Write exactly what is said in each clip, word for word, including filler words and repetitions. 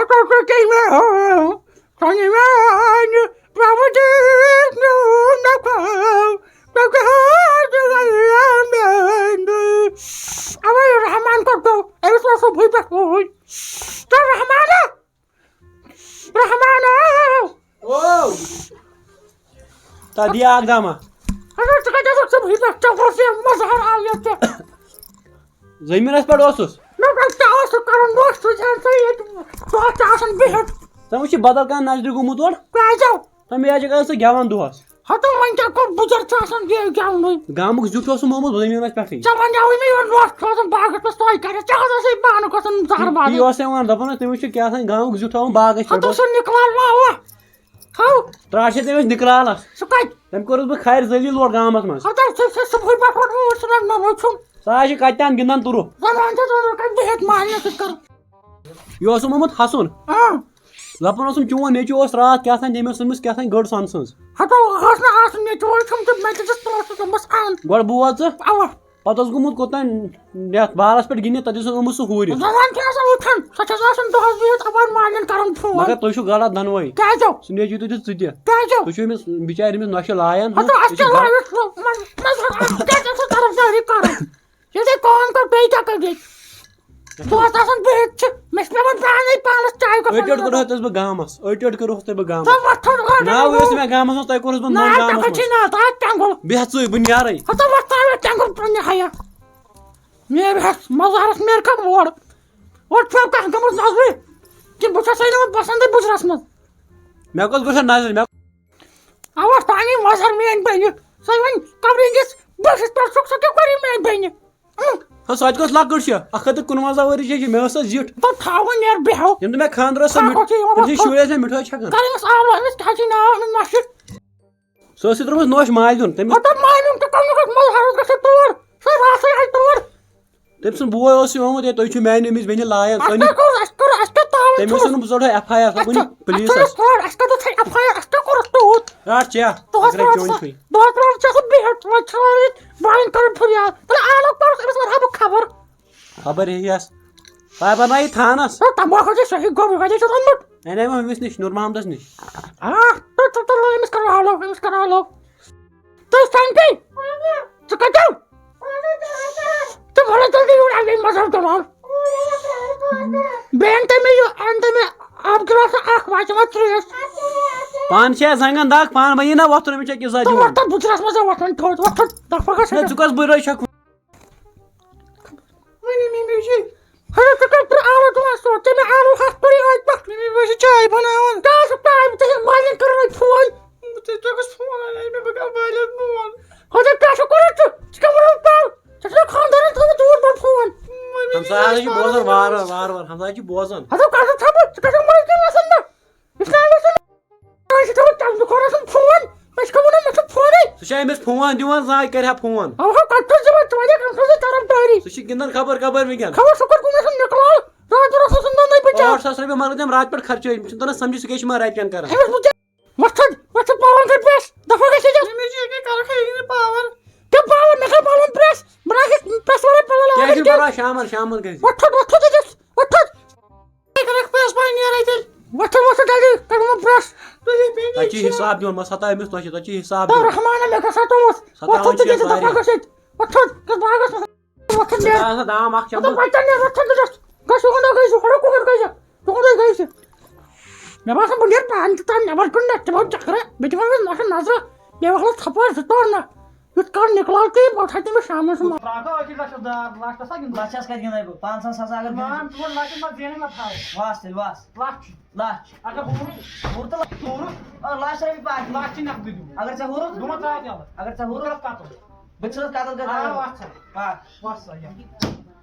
تۄہہِ کیٛاہ مےٚ ہو، تۄہہِ میٛانہِ پرٛبھوٗ دیٖتھ میون نفع، تۄہہِ کیٛاہ حظ چھُ واریاہ میٛانہِ؟ اَوَے رحمان کوٚر تو، أمِس اوس صُبحٕے پٮ۪ٹھ اوٗرۍ۔ تہٕ رحمانہ، رحمانہ۔ او۔ تا دِیا اکھ دامہ۔ اگر ژٕ کَتہِ اوسُکھ صُبحٕے پٮ۪ٹھ، ژےٚ اوس یہِ مظہر آو ییٚتہِ۔ زٔمیٖنَس پٮ۪ٹھ اوسُس۔ مےٚ دوٚپ، ژےٚ اوسُکھ کَرُن نوٚش سُہ چھُ سُہ ییٚتہِ، ژٕ اوسُکھ آسان بِہِتھ۔ ژےٚ وٕچھ یہِ بدل کانٛہہ نظرِ گوٚمُت اورٕ؟ کیٛازِ؟ تَمہِ آیہِ چھُکھ آسان سُہ گٮ۪وَن دۄہَس۔ ہَتو وۄنۍ کیٛاہ کوٚر بُزر چھُ آسان یہِ گٮ۪ونُے۔ گامُک زیُٹھ اوسُم آمُت زٔمیٖنَس پٮ۪ٹھٕے۔ ژےٚ وَنیٛاوُے مےٚ یورٕ نوٚش چھُ آسان باغَس منٛز سۄے کَرِ، ژےٚ حظ ٲسٕے بانہٕ گژھان زَہر تی بازَر۔ اوس یِوان دَپان، تٔمِس چھُ کیٛاہ تام گامُک زیُٹھ آمُت باغَس پٮ۪ٹھ۔ ہَتو سُہ نِکلال واوہ۔ ہو۔ ترٛٹھ چھےٚ تٔمِس نِکرالَس۔ سُہ کَتہِ؟ تٔمۍ کوٚرُس بہٕ خارِ ذلیٖل اورٕ گامَس منٛز۔ ہَتو سُہ، سُہ صُبحٲے پٮ۪ٹھ ووت اوٗرۍ، سُہ نہٕ مےٚ وُچھُم۔ سُہ حظ چھِ کَتہِ تام گِنٛدان تُرُف۔ زَنان چھَس وَنان کَتہِ بِہِتھ مالِنَس سۭتۍ کَرُن۔ یہِ اوسُم آمُت ہَسُن۔ آ۔ دَپان اوسُم، چون نیٚچوٗ اوس راتھ کیٛاہ تام، تٔمۍ ٲس أنمٕژ کیٛاہ تام گٔر سۄنہٕ سٕنٛز۔ ہَتو ٲس نہٕ آسان نیٚچوٗ، اوس تھوٚمُت مےٚ تہِ دِژ پونٛسہٕ، دوٚپمَس اَن۔ گۄڈٕ بوز ژٕ۔ اَوا۔ پتہٕ اوس گوٚمُت کوٚتام یتھ بالس پٮ۪ٹھ گِنٛدنہِ، تتہِ اوس اوٚنمُت سُہ ہُرِس۔ زنان چھِ آسان وٕچھان، سۄ چھَس آسان دۄہس بِہِتھ اپٲرۍ مالٮ۪ن کران فون۔ مگر تُہۍ چھِو غلط دۄنوَے۔ کیٛازِ؟ سُہ نیٚچوٗ تہِ تہٕ ژٕ تہِ۔ کیٛازِ؟ تُہۍ چھِو أمِس بِچارِ أمِس نۄشہِ لایان، ہا؟ ہتہٕ اَسہِ یہِ چھِ کیٛاہ غلط۔ لایق چھُ؟ وۄنۍ، وۄنۍ، وۄنۍ، کیٛازِ چھَکھ کران سٲری کران؟ ییٚلہِ تۄہہِ کٲم کٔر، بیٚیہِ کیٛاہ کٔر ییٚتہِ؟ دۄہس آسان بِہِتھ چھِ، مےٚ چھِ پٮ۪وان پانے پانس چاے کپ أٹۍ أٹۍ بناوٕنۍ۔ کوٚرہو تۄہہِ بہٕ گامس، أٹۍ أٹۍ کوٚرہو تۄہہِ بہٕ گامس۔ ژٕ وۄتھ تھوٚد گۄڈٕ ناوٕے اوس نہٕ۔ مےٚ گامس منٛز، تۄہہِ کوٚرُس بہٕ نہ، نوٚن ژےٚ گامس کتہِ چھِ منٛز۔ ناو؟ ژٕ ہا تٮ۪نٛگُل۔ بیٚہہ ژٕے، بہٕ نیرے۔ ہتہٕ وۄتھ ژٕ ہا مےٚ تٮ۪نٛگُل پننہِ حیا۔ نیرِ ہس مزارس نیرِ کم اور۔ اور چھُ کانٛہہ گٔمٕژ نظرِ؟ کِنہٕ بہٕ چھسے نہٕ وۄنۍ بسان تۄہہِ بُجرس منٛز؟ مےٚ کۄس گوٚژھ نظرِ؟ مےٚ اوا پانی مظہر میٲنۍ بیٚنہِ۔ سۄ وۄنۍ کورِنٛگِس بٔٹھِس پٮ۪ٹھ چھُکھ، سۄ کیٛاہ کَرِ میٲنۍ بیٚنہِ؟ اۭں۔ ہا، سۄ تہِ کۄس لۄکٕٹ چھےٚ؟ اَکھ ہَتھ تہٕ کُنوَنزاہ ؤری چھےٚ یہِ، مےٚ ٲس سۄ زِٹھ۔ تہٕ تھاوُن یار بیٚہو۔ ییٚمہِ دۄہ مےٚ خانٛدر ٲس، سۄ مِٹھ-، خاکو چھِ یِوان تٔمِس چھِ وۄتھُن۔ شُرۍ ٲسۍ مےٚ مِٹھٲے چھَکان۔ کَرُن أمِس آلو، أمِس کیٛاہ چھِ ناو أمِس نۄشہِ؟ سۄ ٲس یہِ ترٛٲومٕژ نۄش ماجہِ دیُن، تٔمِس مطلب ماجہِ دیُن تہٕ کَمیُک اوس مظہر اوس گژھان تور۔ سۄ راتھٕے آیہِ تور۔ تٔمۍ سُنٛد بوے اوس یہِ ووٚنمُت، "ہے، تُہۍ چھِو میٛانہِ أمِس بیٚنہِ لایان، اَسہِ تُہۍ کیٛاہ نہٕ۔" کوٚر، اَسہِ کوٚر، اَسہِ کیٛاہ تاوَن تٔمۍ اوس چھُس؟ ووٚنمُت، "بہٕ ژَٹہٕ ایف آی آر، سۄ اَسہِ کُنہِ چھُ، اَسہِ پُلیٖسَس۔" چھُنہٕ فرٛاڈ، اَسہِ کَتٮ۪تھ چھےٚ ایف آی آر، اَسہِ کیٛاہ کوٚرُس تیوٗت؟ رَٹ چیٚتھ، دۄہَس اگرے رٲژ چون سا-، چھُے۔ دۄہَس رٲژ چھِ آسان بِہِتھ، وۄنۍ چھِ وَنان ییٚتہِ بَرٕنۍ کَرٕنۍ فِریاد۔ تَلہٕ آلو پَرُس، أمِس وَنہٕ ہا بہٕ خبر۔ خبر ہے یَس۔ پَے بَنایہِ تھانَس۔ ہے، تَمباکھو چھِ صحیح گوٚو، یہِ کَتہِ چھُ روٚنمُت؟ اَنے وۄنۍ أمِس نِش، نوٗر محمدَس نِش۔ آ، تہٕ، تہٕ، تہٕ، أمِس کَرو آلو، أمِس کَرو آلو۔ تہٕ سنٹی، ژٕ کَتہِ؟ ژٕ وَلہٕ جلدی یور، اَمے مَزَر دَلال۔ بیٚیہِ اَن تہٕ مےٚ یہِ، اَن تہٕ مےٚ آب گِلاسہٕ اَکھ، واتہِ وۄنۍ ترٛیش۔ پانہٕ چھےٚ زنٛگن دَگ، پانہٕ وَنہِ نا وۄتھُن، أمِس چھےٚ کِژھ زَد تہٕ یِوان۔ وۄتھ تہٕ بُترَس منٛز وۄتھ وۄنۍ تھوٚد، وۄتھ تھوٚد، دَفعہ گژھ ہے، ییٚتٮ۪تھ۔ ژٕ کۄس بُرٲے چھَکھ؟ وۄنۍ مےٚ مےٚ چھِ، ہے، ژٕ کَتہِ ترٛٲو آلو دُعا سُہ؟ ژےٚ مےٚ آلو ہَتھ کوٚرُے ٲدۍ پَتھ۔ مےٚ مےٚ چھِ چاے بَناوان۔ کیٛاہ چھُکھ چاے؟ ژےٚ چھِ مالِنۍ کَران وۄنۍ فون۔ ژےٚ، ژےٚ کُس فون اَنے؟ مےٚ بہٕ کَرٕ والیٚن فون۔ ہَتہٕ کیٛاہ چھُکھ کوٚرمُت ژٕ؟ ژٕ کیٛاہ ووٚنُتھ پَرُس؟ ژےٚ چھُنہ خانٛدارَن تھوٚومُت یوٗت بوٚڑ فون؟ وۄنۍ مےٚ ہمساے حظ چھِ مےٚ بوزان، وارٕ وارٕ، وارٕ وارٕ۔ ہمساے چھِ بوزان۔ ہَتہٕ کَتھ ژھاپہٕ، ژٕ کَتھ مَرٕے کَران آسان نہ؟ أسۍ چھِ تھاوان تَمہِ دُکان آسان فون، أسۍ کَمو نہٕ، مےٚ چھُ فونٕے۔ سُہ چھُ أمِس فون دِوان، زانٛہہ کَرِ ہا فون۔ اَوٕ ہا، کَتھ چھُس دِوان، ژٕ وَنکھ أمۍ سٕنٛز طرفدٲری۔ سُہ چھُ گِنٛدان خبر کَبر وٕنکٮ۪ن۔ خبر سُہ کوٚت گوٚمُت، سُہ نِکلاو، راتھ روٚس اوسُم دَنٛدَے بٕچھان۔ ٲٹھ ساس رۄپیہِ مۄکلٲے تٔمۍ راتہٕ پٮ۪ٹھ خرچٲوِتھ، یِم چھِنہٕ تَران سَمجھی سُہ کیٛاہ چھِ یِمَن رَٹہِ پٮ۪ن کَران۔ أمِس بہٕ کیٛاہ، وۄتھ تھوٚد، وۄتھ تھوٚد پَلوَن کَر پرٛٮ۪س، دَفعہ گژھ ییٚتٮ۪س۔ مےٚ چھِ ییٚکیٛاہ کَران خٲلی نہٕ پاوَر۔ کیٛاہ پاوَر، مےٚ کَر پَلوَن پرٛٮ۪س، بہٕ نہ ہیٚکہٕ پرٛٮ۪س وَرٲے پَلو کیٛاہ لاگِتھ چھُنہٕ کینٛہہ۔ پَرواے، شامَن، شامَن گژھِ۔ وۄتھ تھوٚد، وۄتھ تھوٚد ییٚتٮ۪س، وۄتھ تھوٚد۔ یہِ کَرَکھ پرٛٮ۪س پَے نیرَے تیٚلہِ۔ وۄتھ تھوٚد، وۄتھ تھوٚد جلدی، کَر یِمَن پرٛٮ۪س۔ تۄہہِ چھِ حِساب دیُن، مَس ہَتا أمِس نۄشہِ، تۄہہِ چھِ حِساب تو دیُن۔ رحمانہ، مےٚ گژھِ ہا ٹوٹھ۔ ستاوان وۄتھ تھوٚد چھِ تہٕ ییٚتہِ واریاہ۔ دَفعہ گژھِ ییٚتہِ۔ وۄتھ تھوٚد، کِس باغَس منٛز۔ وۄتھ تھوٚد ستاوان نیرٕ۔ آسان دام اَکھ چمچہٕ۔ مطلب، وۄتھ تھوٚد نیرٕ، وۄتھ تھوٚد ییٚتٮ۪س۔ گژھ یُہُنٛد گژھِ، ہُرٕ کُہُر گژھِ۔ تُہُنٛدُے گژھِ۔ مےٚ باسان، بہٕ نیرٕ پانہٕ تہِ تام نٮ۪بَر کُن نہ، تِمو چکرا، بیٚیہِ دِمو أمِس نۄشَن نظرہ، بیٚیہِ وَلہٕ ژھۄپٲرۍ زٕ ژور نہ۔ یُتھ کال نِکلال تہِ یہِ، پَتہٕ تھاوِ تٔمِس شامَس سُہ مَ- ترٛاوکھا أتھی لَچھَس دار، لَچھ کَسا گِنٛدو؟ لَچھَس کَتہِ گِنٛدَے بہٕ؟ پانٛژَن ساسَن اگر مان، گِنٛدٕ۔ ژٕ وَن لَچھَس منٛز زینَے نہ تھاو۔ وَس تیٚلہِ وَس۔ لَچھ۔ لَچھ۔ اگر ہُرُکھ۔ ہُر تہٕ لَچھ۔ ہُر۔ آ، لَچھ رۄپیہِ پَتھ۔ لَچھ چھِ نَقدٕے دیُن۔ اگر ژےٚ ہُرُکھ۔ دوٚپمَے ترٛاو تیٚلہِ۔ اگر ژےٚ ہُرُکھ۔ بہٕ کَرٕ قتل۔ بہٕ ژھٕنَس قتل کٔرِتھ۔ آ، وَس ژٕ۔ پَکھ۔ وَس سا، یَکھ۔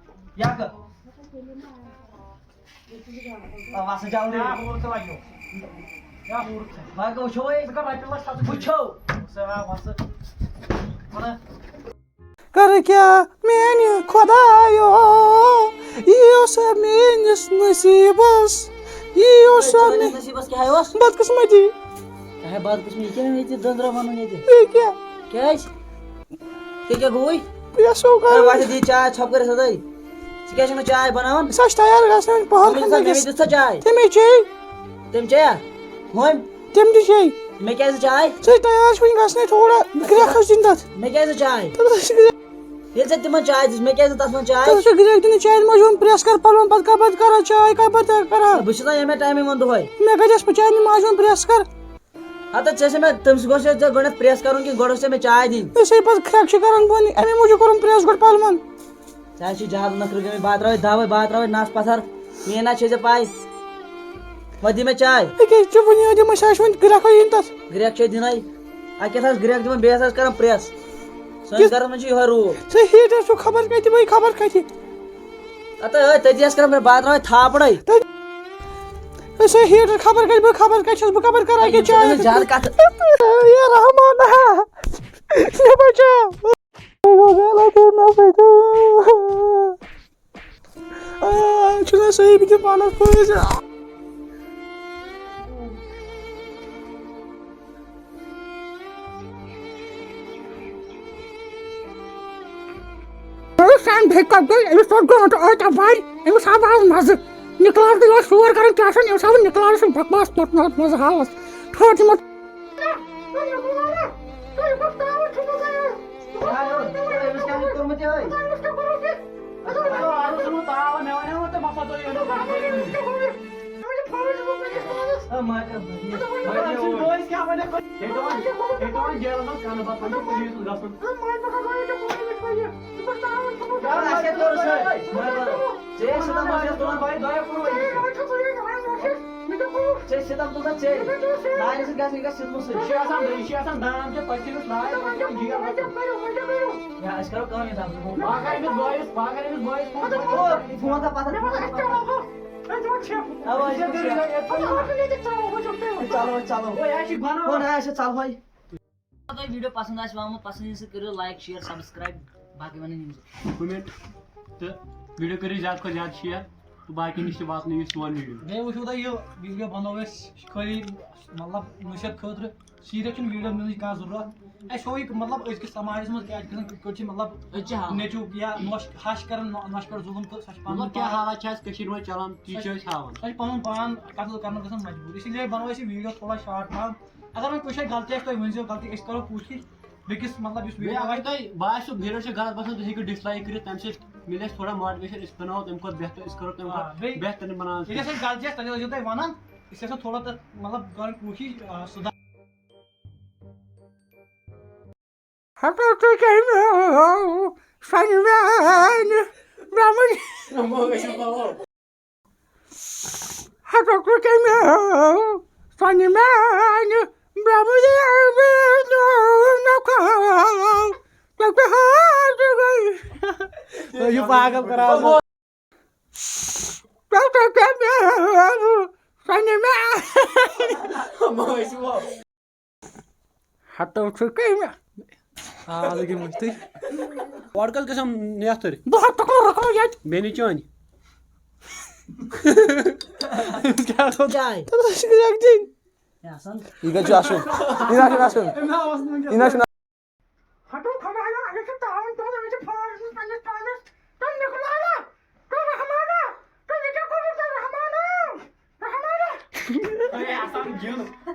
یَکھ۔ آ، وَس سا جلدی۔ یا ہُر تہِ لَگیو۔ یا ہُر تہِ۔ وۄنۍ گوٚو وٕچھو ہے۔ ژٕ کَر رۄپیہِ لَچھ سَتھ وٕچھو۔ سا، وَس سا۔ وَن۔ کر کیا میانہِ خۄدایو، یی اوسا میٲنِس نصیٖبس، یی اوسا چٲنِس مے-، نصیٖبس کیٛاہ اوس؟ بدقٕسمتی۔ کیٛاہ بدقٕسمتی؟ یہِ کیٛاہ مےٚ ییٚتہِ دٔنٛدرا وَنُن ییٚتہِ؟ یہِ کیٛاہ؟ کیٛازِ؟ ژےٚ کیٛاہ گوٚوُے؟ یہِ سو ہے، کَرُن۔ وۄتھ دِ چاے ژھۄپہٕ کٔرِتھ سیوٚدُے۔ ژٕ کیٛازِ چھَکھ نہٕ چاے بَناوان؟ سۄ چھِ تیار گژھان پَہَر تٔمۍ کھنٛڈ دِژ، تٔمۍ لَگہِ۔ دِژ ژےٚ چاے؟ تَمے چے۔ تٔمۍ چیٚیا؟ ہُمۍ؟ تِم تہِ چے۔ مےٚ کیٛازِ نہٕ چاے؟ سۄ چھِ تیار، چھِ وٕنہِ گژھنَے تھوڑا، گرٛٮ۪کھ ٲس دِنۍ تَتھ۔ مےٚ کیٛازِ نہٕ چاے؟ تَتھ ٲس گرٛٮ۪کھ۔ ییٚلہِ ژےٚ تِمَن چاے دِژ، مےٚ کیٛازِ نہٕ تَتھ منٛز چاے؟ تَتھ ٲس گرٛٮ۪کھ دِنۍ، چاے منٛز یِوان پرٛٮ۪س کَر پَلوَن، پَتہٕ کَپٲرۍ کَران چاے، کَپٲرۍ تہِ کَران؟ بہٕ چھُس نا ییٚمہِ ٹایمہِ ووٚن دۄہَے۔ مےٚ کَتہِ ٲس پَتہٕ چاے نِنۍ، منٛز یِوان پرٛٮ۪س کَر۔ ہَتہٕ ژےٚ چھےٚ مےٚ تٔمِس گۄڈٕ، ژےٚ گۄڈٕنٮ۪تھ پرٛٮ۪س کَرُن کِنہٕ گۄڈٕ ٲس ژےٚ مےٚ چاے دِنۍ؟ أسے پَتہٕ کھرٛٮ۪کھ چھِ کَران بۄن، اَمے موٗجوٗب کوٚرُم پرٛٮ۪س گۄڈٕ پَلوَن۔ ژےٚ چھِ زیادٕ نخرٕ گٔمٕتۍ، بہٕ ہا ترٛاوَے دَوَے، بہٕ ہا ترٛاوَے نَس پَتھَر، میٛٲنۍ نہ چھے ژےٚ پَے۔ وۄنۍ دِ مےٚ چاے۔ أکے چھِ وٕنہِ یوت، یِم أسۍ آسہِ وۄنۍ گرٛٮ۪کھ یِنۍ تَتھ۔ گرٛٮ۪کھ چھے دِنَے۔ اَکہِ اَتھٕ آسہٕ گرٛٮ۪کھ دِوان، بیٚیہِ ہَسا آسہٕ کَران پرٛٮ۪س۔ سٲنِس کِژھ گَرَس منٛز چھِ یِہوٚے روٗل۔ سُہ ہیٖٹَر چھُ خبر کَتہِ، وۄنۍ خبر کَتہِ۔ ہَتہٕ ٲدۍ تٔتی آسہٕ کَران، بہٕ ہا ترٛاوَے تھاپڑَے۔ تَتہِ، سُہ ہیٖٹَر خبر کَتہِ، بہٕ خبر کَتہِ چھَس، بہٕ کَپٲرۍ کَرٕ یِم اَتہِ چھِ چاے؟ تٔمِس زیادٕ کَتھٕ۔ یا رحمان، مےٚ بَچاو۔ آ، چھُنہ صحیح، بہٕ دِمہٕ پانَس پٲنٛسہٕ۔ سان بیٚیہِ کَتھ گٔے، أمِس توٚر گٲنٛٹہٕ أتھۍ اَپارِ، أمِس آو آز مَزٕ۔ نِکلاس گٔے یورٕ شور کَران، کیٛاہ چھُنہٕ، أمِس آو نِکلاسَس بکواس توٚرمُت مَزٕ حالَس۔ ٹھوٚٹ یِمو۔ ژےٚ سِتَم تُل تَتھ ژےٚ۔ نارِ سۭتۍ گژھِ نہٕ، یہِ گژھِ سیوٚدمُت سۭتۍ۔ یہِ چھِ آسان، یہِ چھِ آسان دام تہِ، پَتہٕ چھِ أمِس لارِ، پَتہٕ چھِ أمِس جیل گژھان۔ یا أسۍ کَرو کٲم یہِ دَبہٕ۔ پَکھ اَنہِ أمِس بٲیِس، پَکھ اَنہِ أمِس بٲیِس فون۔ فون تھاو پَتھَر۔ اَوا، أسۍ چھِ ییٚتہِ۔ چلو، چلو۔ ہے، یہِ چھِ بَناوان۔ فون آسہِ، ژَلہٕ وۄنۍ۔ اگر تۄہہِ ویٖڈیو پسنٛد آسہِ آمُت، پسنٛد یِن سُہ کٔرِو like، share، subscribe، باقٕے وَنان یِم زٕ۔ Comment تہٕ ویٖڈیو کٔرِو زیادٕ کھۄتہٕ زیادٕ share تہٕ باقین نِش تہِ واتنٲیِو سون ویٖڈیو۔ بیٚیہِ وٕچھِو تۄہہِ یہِ ویٖڈیو بَنوو أسۍ خٲلی مطلب نصیحت خٲطرٕ، serious چھُنہٕ ویٖڈیو بَناونٕچ کانٛہہ ضروٗرت۔ اَسہِ ہوو یہِ مطلب أزکِس سماجَس منٛز کیٛاہ کِتھ کٔنۍ چھِ مطلب أسۍ چھِ ہاوان۔ نیٚچوٗ یا نۄش ہَش کَران نۄ-، نۄشہِ پٮ۪ٹھ ظُلُم تہٕ سۄ چھِ پَنُن مطلب کیٛاہ پان، حالات چھِ اَسہِ کٔشیٖرِ منٛز چَلان، تی چھِ أسۍ ہاوان۔ سۄ چھِ پَنُن پان قتل کَرنَس گژھان مجبوٗر، اسی لیے بَنوو اَسہِ یہِ ویٖڈیو تھوڑا short پَہَم۔ اگر وۄنۍ کُنہِ جایہِ غلطی آسہِ تۄہہِ ؤنۍزیو غلطی، أسۍ کَرو کوٗشِش بیٚکِس مطلب یُس بیٚیہِ ویٖڈیو اگر آسہِ۔ تۄہہِ باسیو ویٖڈیو چھِ غلط باسان، تُہۍ ہیٚکِو dislike کٔرِتھ، تَمہِ سۭتۍ مِلہِ اَسہِ تھوڑا motivation، أسۍ بَناوو تَمہِ کھۄتہٕ بہتر، أسۍ کَرو تَمہِ آ، کھۄتہٕ بیٚیہِ بہتریٖن بَناونَس ییٚلہِ کوٗشِش۔ اَسہِ گلطی آسہِ، تَتہِ ٲسۍزیو تُہۍ وَنان، أسۍ آسو تھوڑا تَتھ مطلب کَران کوٗشِش، آ، سُدھار۔ ہَتو تُہۍ کٔمۍ سۄنہِ میٛانہِ برٛمٕنۍ؟ ہَتو تُہۍ کٔمۍ سۄنہِ میٛانہِ برٛمٕنۍ نَکھو؟ تۄہہِ کیٛاہ حال چھُ گٔے؟ یہِ پاگل کران۔ تۄہہِ تۄہہِ کیٛاہ مےٚ سۄنہِ مےٚ۔ ہَتو چھُ کٔمۍ؟ آ، لٔگِو مٔشتٕے۔ اورٕ کَتھ گژھان نیتھٕرۍ؟ بہٕ ہَتہٕ تُکُن رُکو ییٚتہِ۔ بیٚنہِ چٲنۍ۔ کیٛاہ گوٚو؟ جاے۔ تَتھ چھِ یَکجٲنۍ۔ یہِ آسان۔ یہِ کَتہِ چھُ اَسُن؟ یہِ نہ چھُنہٕ اَسُن۔ یہِ نہ چھُنہٕ۔ ہَتو خۄدایا، أمِس چھُ تاوَن تُلمُت، أمِس چھُ فون دیُتمُت پنٛنِس پانَس۔ تُہۍ نِکہٕ لالا، تُہۍ رحمانا، تُہۍ یہِ کیٛاہ کوٚروٕ تۄہہِ رحمانا؟ رحمانا۔ ہے، آسان گِنٛد۔